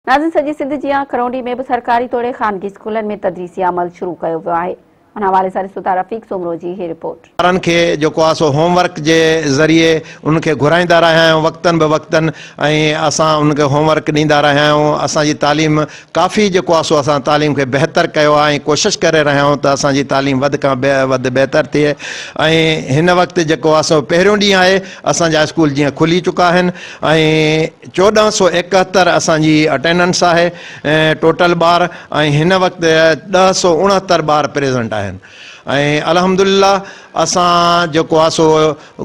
ناظرين سڄي سنڌ جيان کروڙي ۾ به سرڪاري توڙي خانگي اسڪولن ۾ تدريسي عمل شروع ڪيو ويو آهي. ان حوالي سان ڏسو ٿا رفيق سومرو جي هي رپورٽ. ٻارن کي جيڪو آهي سو هوم ورڪ جي ذريعي انهن کي گهرائيندا رهيا آهيون وقتن به وقتن ۽ اسان انهن کي هوم ورڪ ڏيندا رهيا آهيون اسان جي تعليم ڪافي جيڪو آهي سو اسان تعليم کي بهتر ڪيو آهي ۽ ڪوشش ڪري رهيا آهيون ته اسان جي تعليم وڌ کان وڌ بهتر ٿئي ۽ هن وقت جيڪو آهي سو پهريون ڏينهن آهي اسان جا اسڪول جيئن کلي چڪا آهن ۽ 1471 اسان جي اٽينڊنس آهي ٽوٽل ٻار ۽ هن وقت 1069 ٻار پريزنٽ آهن ۽ الحمدلله اسان جيڪو آهي سو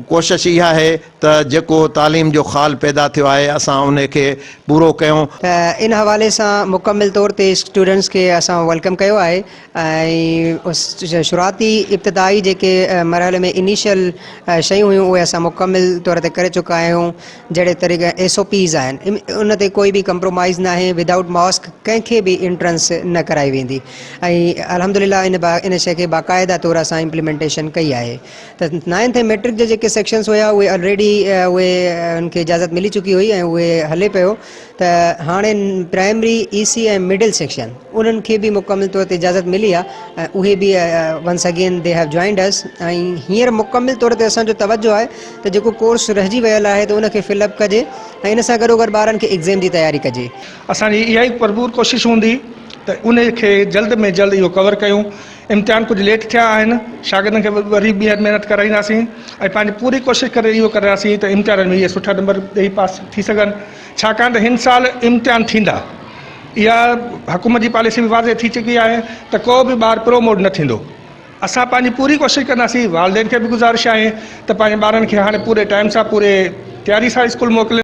ڪوشش اها آهي ته جيڪو تعليم جو خال پيدا ٿيو آهي اسان ان کي پورو ڪيون. ته ان حوالي سان مڪمل طور تي اسٽوڊنٽس کي اسان welcome ڪيو آهي ۽ شروعاتي ابتدائي جيڪي مرحلي ۾ انيشل شيون هيون اهي اسان مڪمل طور تي ڪري چڪا آهيون. جهڙي طريقي ايس او پيز آهن ان تي ڪوئي به ڪمپرومائز ناهي ودائوٽ ماسڪ ڪنهن کي به انٽرنس نه ڪرائي ويندي ۽ الحمدلله ان ان شيء کي باقاعده طور اسان امپليمينٽيشن ڪئي آهي ته نائنٿ ۽ ميٽرڪ جا جيڪي سيڪشنس هيا اهي الريڊي اهي ان کي اجازت ملي چڪي هئي ۽ اهي هلي پيو ته هاڻي پرائمري اي سي ۽ مڊل سيڪشن انهن کي به مڪمل طور تي اجازت ملي آهي ۽ اهي به once again they have joined us ۽ هينئر مڪمل طور تي اسان جو توجه آهي ته جيڪو ڪورس رهجي ويل آهي ته ان کي فل اپ ڪجي ۽ ان سان گڏوگڏ ٻارن کي ايگزيم جي تياري ڪجي. اسان جي اها ئي ڀرپور ڪوشش هوندي ته ان کي جلد ۾ جلد اهو ڪور ڪيون. امتحان ڪجهه ليٽ ٿيا آهن، شاگردن کي وري ٻيهر محنت ڪرائينداسين ۽ پنهنجي پوري ڪوشش ڪري اهو ڪنداسين ته امتحانن ۾ اهي سٺا نمبر ڏئي پاس ٿي سگهن ڇاڪاڻ ته هن سال امتحان ٿيندا. اها حڪومت جي پاليسي به واضح ٿي چڪي آهي ته ڪو به ٻار پروموٽ نه ٿيندو. اسان پنهنجي پوري ڪوشش ڪنداسين، والدين کي به گذارش آهي ته پنهنجي ٻارن کي هاڻي پوري ٽائيم سان پوري تياري سان اسڪول موڪلين.